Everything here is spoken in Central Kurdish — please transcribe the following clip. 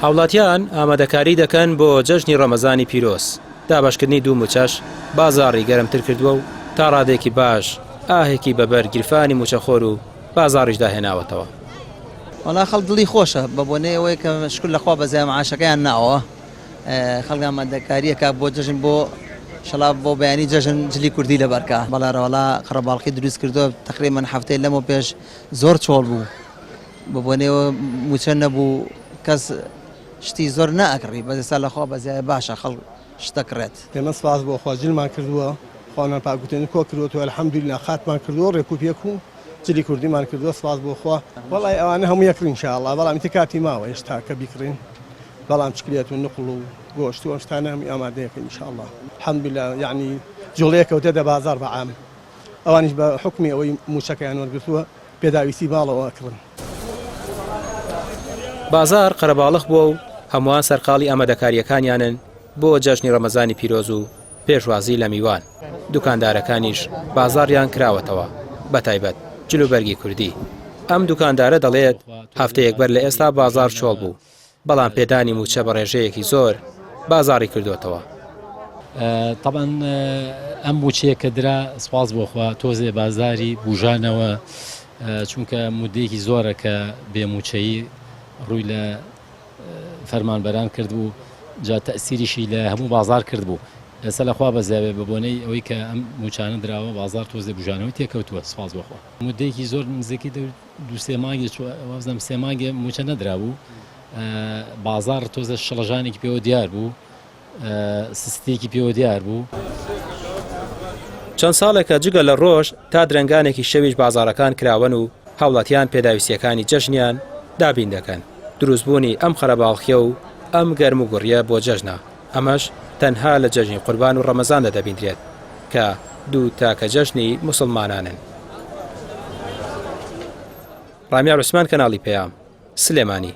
هاوڵاتیان ئامادەکاری دەکەن بۆ جەژنی ڕەمەزانی پیرۆز، دابەشکردنی دوو مووچەش بازاڕی گەرمتر کردووە و تا ڕادەیەکی باش ئاهێکی بەبەر گیرفانی مووچەخۆر و بازاڕیشدا هێناوەتەوە. وەڵا خەڵک دڵی خۆشە بە بۆنەی ئەوەی کە شکر لە خوا بەزای معاشەکەیان ناوە خەڵک ئامادەکاریە کا بۆ جەژن بۆ شەڵا بۆ بەیانی جەژن جلی کوردی لەبەرکە بەڵێ ڕەوەڵا قەرەباڵخی دروست کردووە تقریبا هەفتەی لەمەو پێش زۆر چۆڵ بوو بە بۆنەیەوە موچە نەبوو کەس شتی زۆر نەئەکڕی بەس ئێستا لەخوا بەزیایە باشە خەڵک شت دەکڕێت. ئێمە سپاس بۆ خوا جلمان کردووە خوامان پاکوتێن کۆ کردووەتەوە الحمدللە قاتمان کردووە ڕێک و پێک و جلی کوردیمان کردووە سپاس بۆ خوا. وەڵای ئەوانە هەموو یەکڕین ان شاء اللە بەڵام ئیتر کاتی ماوە هێشتا کە بیکڕین بەڵام چکلێت و نوقڵ و گۆشت و ئەم شتانە هەمووی ئامادەیەکەین ان شاء اللە الحمدللە یەعنی جوڵەیەک کەوتە دە بازاڕ بە عام ئەوانیش بە حوکمی ئەوەی مووچەکەیان وەرگرتووە پێداویستی ماڵەوە ئەکڕن. بازاڕ قەرەباڵخ بووە و هەمووان سەرقاڵی ئامادەکارییەکانیانن بۆ جەژنی ڕەمەزانی پیرۆز و پێشوازی لە میوان، دوکاندارەکانیش بازاڕیان کراوەتەوە بەتایبەت جلوبەرگی کوردی. ئەم دوکاندارە دەڵێت، هەفتەیەک بەر لە ئێستا بازاڕ چۆڵ بوو، بەڵام پێدانی مووچە بە ڕێژەیەکی زۆر بازاڕی کردۆتەوە. تەبعەن ئەم مووچەیە کە درا سوپاس بۆ خوا تۆزێ بازاری بوژانەوە چونکە مدەیەکی زۆرە کە بێ مووچەیی ڕووی لە فەرمانبەران کردبوو جا تەسیریشی لە هەموو بازار کردبوو ئێستا لەخوا بەزیاێ بە بۆنەی ئەوەی کە ئەم موچانە دراوە بازار تۆزێ بژانەوەی تێکەوتووە سپاس بۆخوا مدەیەکی زۆر نزیکەی دوو سێ مانگێ چوە وابزانم سێ مانگێ موچە نەدرابوو بازاڕ تۆزە شڵەژانێکی پێوە دیار بوو سستێکی پێوە دیار بوو. چەند ساڵێکە جگە لە ڕۆژ تا درەنگانێکی شەویش بازاڕەکان کراوەن و هاوڵاتیان پێداویستییەکانی جەژنیان دابین دەکەن، دروستبوونی ئەم قەرەباڵخییە و ئەم گەرموگوڕییە بۆ جەژنە، ئەمەش تەنها لە جەژنی قوربان و ڕەمەزاندا دەبیندرێت کە دوو تاکە جەژنی موسڵمانانن. ڕامیار عوسمان کەناڵی پەیام، سلێمانی.